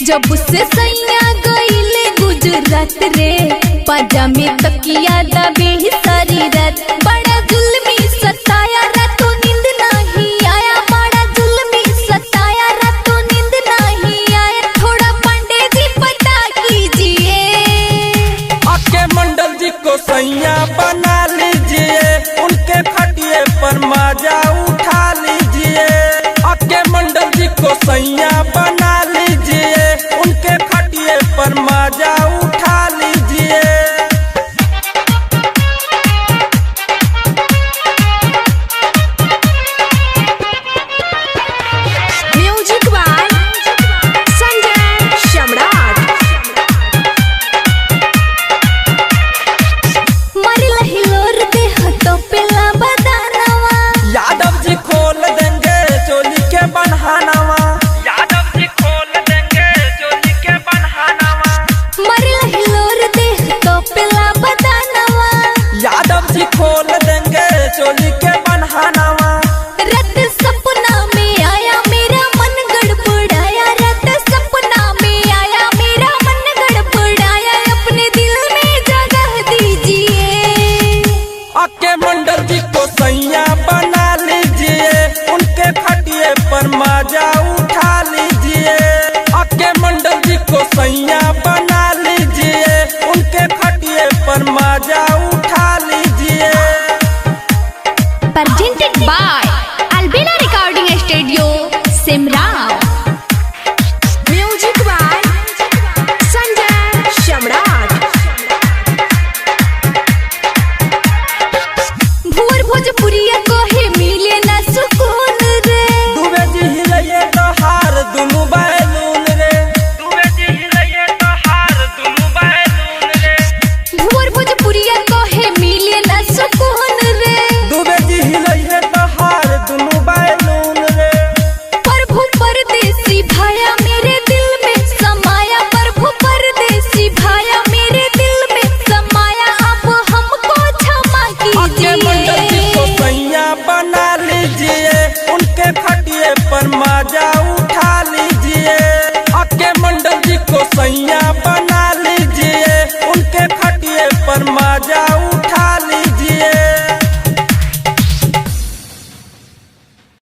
जब से सैया गईले गुजरात रे, पजामे तकिया दबे ही सारी रात। बड़ा जुल्मी सताया रातों नींद नहीं आया, बड़ा जुल्मी सताया रातों नींद नहीं आया। थोड़ा पांडे जी पता कीजिए। आके मंडल जी को सैया बना लीजिए, उनके खटिए पर मजा उठा लीजिए। आके मंडल जी को सैया बना लीजिए, उनके खटिए पर मजा उठा लीजिए। म्यूजिक बाय संजय सम्राट। मरला हिलोर देह तो पेला बदानवा। यादव जी खोल देंगे चोली के बनहानावा, यादव जी खोल देंगे चोली के बनहानावा। मरला हिलोर देह तो पेला बदानवा। यादव जी खोल देंगे चोली के बनहानावा। रत सपना में आया मेरा मन गड़बड़ाया, रत सपना में आया मेरा मन गड़बड़ाया। अपने दिल में जगह दीजिए। आके मंडल जी को सैया बना लीजिए, उनके खटिए पर मजा उठा लीजिए। आके मंडल जी को सैया बना लीजिए, उनके खटिए पर मजा उठा लीजिए। Presented by Albina Recording Studio, Simrao. Music by Sanjay Samrat. भोर भोजपुरिया कहे मिले ना सुकून रे। दुबे जी हिलैये तो हार दुनू बैलून रे, दुबे जी हिलैये तो हार दुनू बैलून रे। भोर भोजपुरिया कहे मिले ना सुकून रे। दुबे जी हिलैये तो हार दुनू बैलून रे। प्रभु परदेसी भाया मेरे दिल में समाया, प्रभु परदेसी भाया मेरे दिल में समाया। अब हमको क्षमा आके मंडल जी को कीजिए। सैया बना लीजिए, उनके खटिए पर मजा उठा लीजिए। आके मंडल जी को सैया बना